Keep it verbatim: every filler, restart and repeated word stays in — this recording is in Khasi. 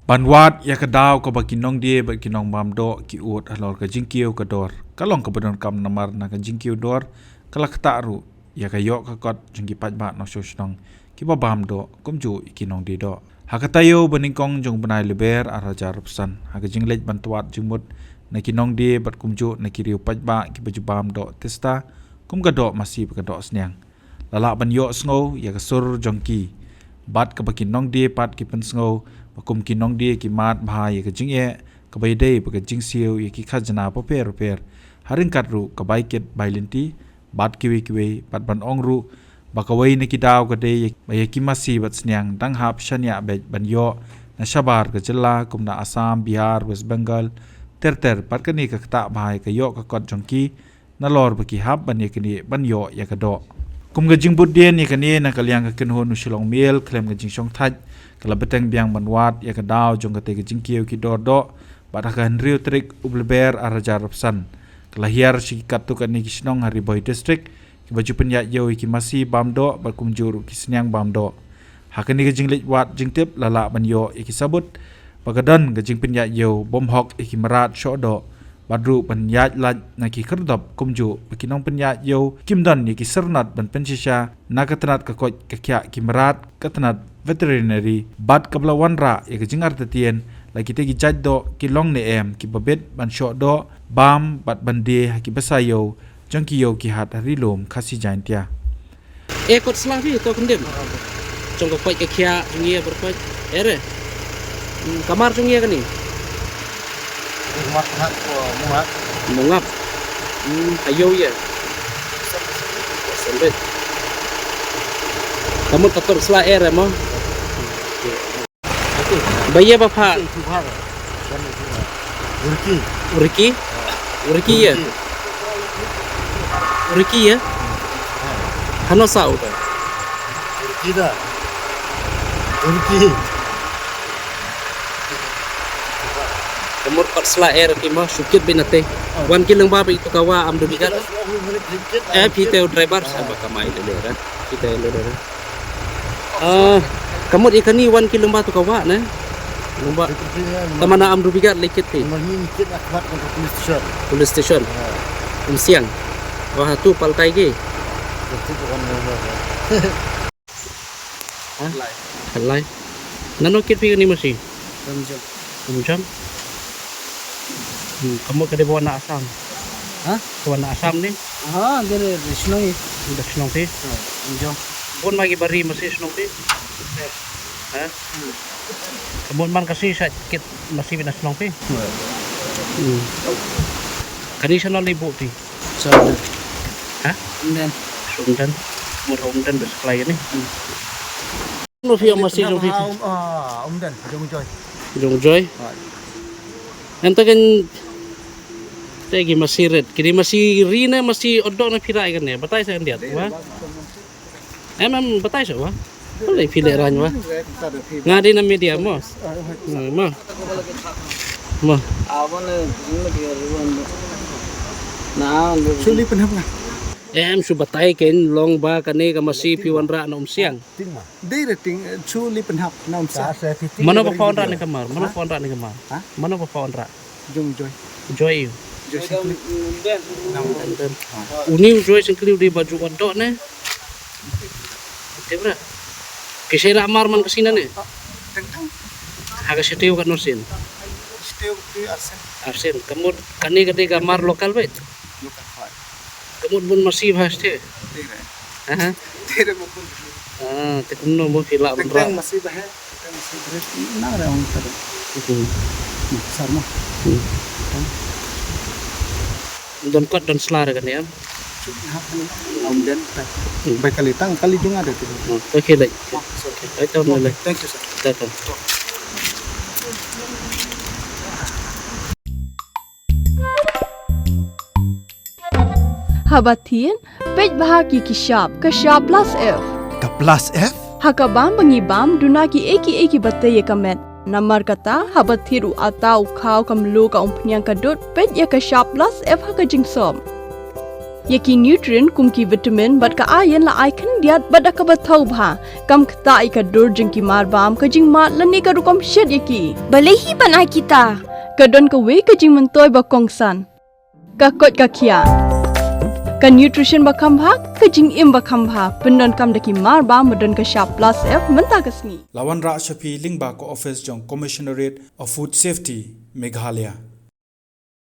Ban wad ïa ka daw kaba ki nongdie bad ki nongbam doh ki ud halor ka jingkiew ka dor, ka long kaba donkam namar na ka jingkiew dor ka la ktah ruh ïa ka ïoh ka kot jong ki paidbah nongshong shnong kiba bam doh kumjuh ïa ki nongdie doh. Ha ka taïew ba nyngkong jong u bnai Lber ar hajar arphew san, ha ka jingleit ban twad jingmut na ki nongdie bad kumjuh na ki riew paidbah kiba ju bam doh Teesta kum ka doh masi bad ka doh sniang, la lah ban ïohsngew ïa ka sur jong ki, bad kaba ki nongdie pat ki pynsngew ba kum ki nongdie ki mad bha ïa ka jingeh kaba ïadei bad ka jingsiew ïa ki khajna bapher bapher, ha ryngkat ruh ka bai kit bai lynti bad kiwei kiwei, bad ban ong ruh ba kawei na ki daw ka dei ba ïa ki masi bad sniang dang hap shaniah beit ban ïoh na shabar ka jylla kum na Assam, Bihar, West Bengal ter ter, bad kane ka ktah bha ïa ka ïoh ka kot jong ki, nalor ba ki hap ban ïa kane ban ïoh ïa ka doh. Kum ka jingbuddien ïa kane, na ka liang ka kynhun u Shillong Mail khlem ka jingshongthait ka la bteng biang ban wad ïa ka daw jong katei ka jingkiew ki dor doh, bad ha ka hynriew tarik u Lber ar hajar arphew san ka la hiar sha ki katto katne ki shnong ha Ri Bhoi District kiba ju pynïaid ïew ïa ki masi bam doh bad kumjuh ruh ki sniang bam doh. Ha kane ka jingleit wad jingtip la lah ban ïoh ïa ki sabut ba ka don ka jingpynïaid ïew bym hok ïa ki mrad shoh doh, bad ruh ban ïaid lait na ki khyrdop kumjuh ba ki nongpynïaid ïew kim don ïa ki syrnod ban pynshisha na ka tnat ka koit ka khiah ki mrad, ka tnat veterinary, bad kaba la wanrah ïa ka jingartatien la kitei ki jait doh ki long ne em kiba bit ban shoh doh, bam bad ban die ha ki basa ïew jong ki ïew ki hat ha Ri Lum Khasi Jaiñtia. E kot sla phi to kyndem. Jong ka koit ka khiah jong ngi, bar koit. E re. Hmm, ka mar jong ngi kane. Mar ka hat ko mungap. Mungap. Hmm, ayo ye. Sembet. Ka mut ka kot sla e re mo. Ba ïa ba pha. Urki. Urki? Urki ïa? Urki ïa? Hano sa uta? Urki da. Urki. Ka mut pat sla er ki ma shu kit beit na te. Wan ki lyngba beit tu ka wah, am du bigat. Eh, phi te u driver sa ba kamai le le ra. Phi te le le ra. Ah, ka mut ïa kane wan ki lyngba tu ka wah ne. Lyngba. Tamana am du bigat le kit phi. Police station. Police station. Umsiang. Wah tu paltai ki. Lai. Nano kit phi kane masi? Ram jam. Ram jam. Hmm, ka mut ka dei ba wan na Assam. Ha? Ka wan na Assam ne? Ha, dei re, dei shnong i. Dei shnong phi? Ha, ram jam. Bun ma ki bari masi shnong phi? Ha? Hmm. Ka mut man ka si sa kit masi beit na shnong phi? Ha. Hmm. Kane shano lei buh phi? Sa Umden. Ha? Umden. Umden. Mut Umden best supply ne. Hmm. No phi ïa masi jong phi? Ha, um, ah, Umden, jong Joy. Jong Joy. Hooid. Enta kan te ki masi rit. Kine masi ri ne masi oddok ne phi rai kan ne. Batai sa kan diat. Wah. Em, em, batai sa wah. Balei phi leh rang wah. Nga dei na media mo. Hmm, mo. Mo. Shu lei pynhap nga. Em, shu batai ken long ba kane ka masi phi wanrah na Umsiang. Dei re ting, shu lei pynhap na Umsiang. Mano ba pha wanrah ne ka mar? Mano ba pha wanrah ne ka mar? Ha? Mano ba pha wanrah? Jong Joy. Joy. Joy Syngkli. Uni u Joy Syngkli u dei ba ju wan doh ne. Te bra. Ki shai rah mar man ka sina ne. Teng teng. Ha ka shatei ka no sin. Shatei ka arsen. Arsen. Ka mut kane ka dei ka mar local beit. Local. Ka mut bun masi bha shatei. Dei re. Aha. Dei re mo bun. Ah, te kumno mo phi lah ban rah. Teng teng masi bha. Teng teng masi bha. Na re ong ta. Hmm. Sar mo. Hmm. Don kot don sla re kane em. Hap ni. Umden ta. Hmm. Bai kali tang kali jong nga de tu. Hmm. Okay, lei. Ah, it's okay. Ai tau na lei. Thank you, sir. Ta ta. Haba thied, peit bha ki ki shap, ka shap plus F. Ka plus F? Ha ka bam ba ngi bam, duna ki ei ki ei kiba tei ïa ka met. Namar kata, haba thied u atta u khaw ka mluh ka umphniang ka dud, peit ïa ka shap plus F ha ka jingsop. Ïa ki nutrient kum ki vitamin bad ka iron la ai khyndiat bad da kaba thaw bha, kam ktah ïa ka dur jong ki marbam, ka jingmad lane ka rukom shet ïa ki. Balei hi ban ai kita? Ka don kawei ka jingmyntoi ba kongsan. Ka koit ka khiah. Ka nutrition ba kham bha, ka jingim ba kham bha, pyndonkam da ki marbam ba don ka shap plus F mynta ka sngi. La wanrah sha phi lyngba ka office jong Commissionerate of Food Safety, Meghalaya.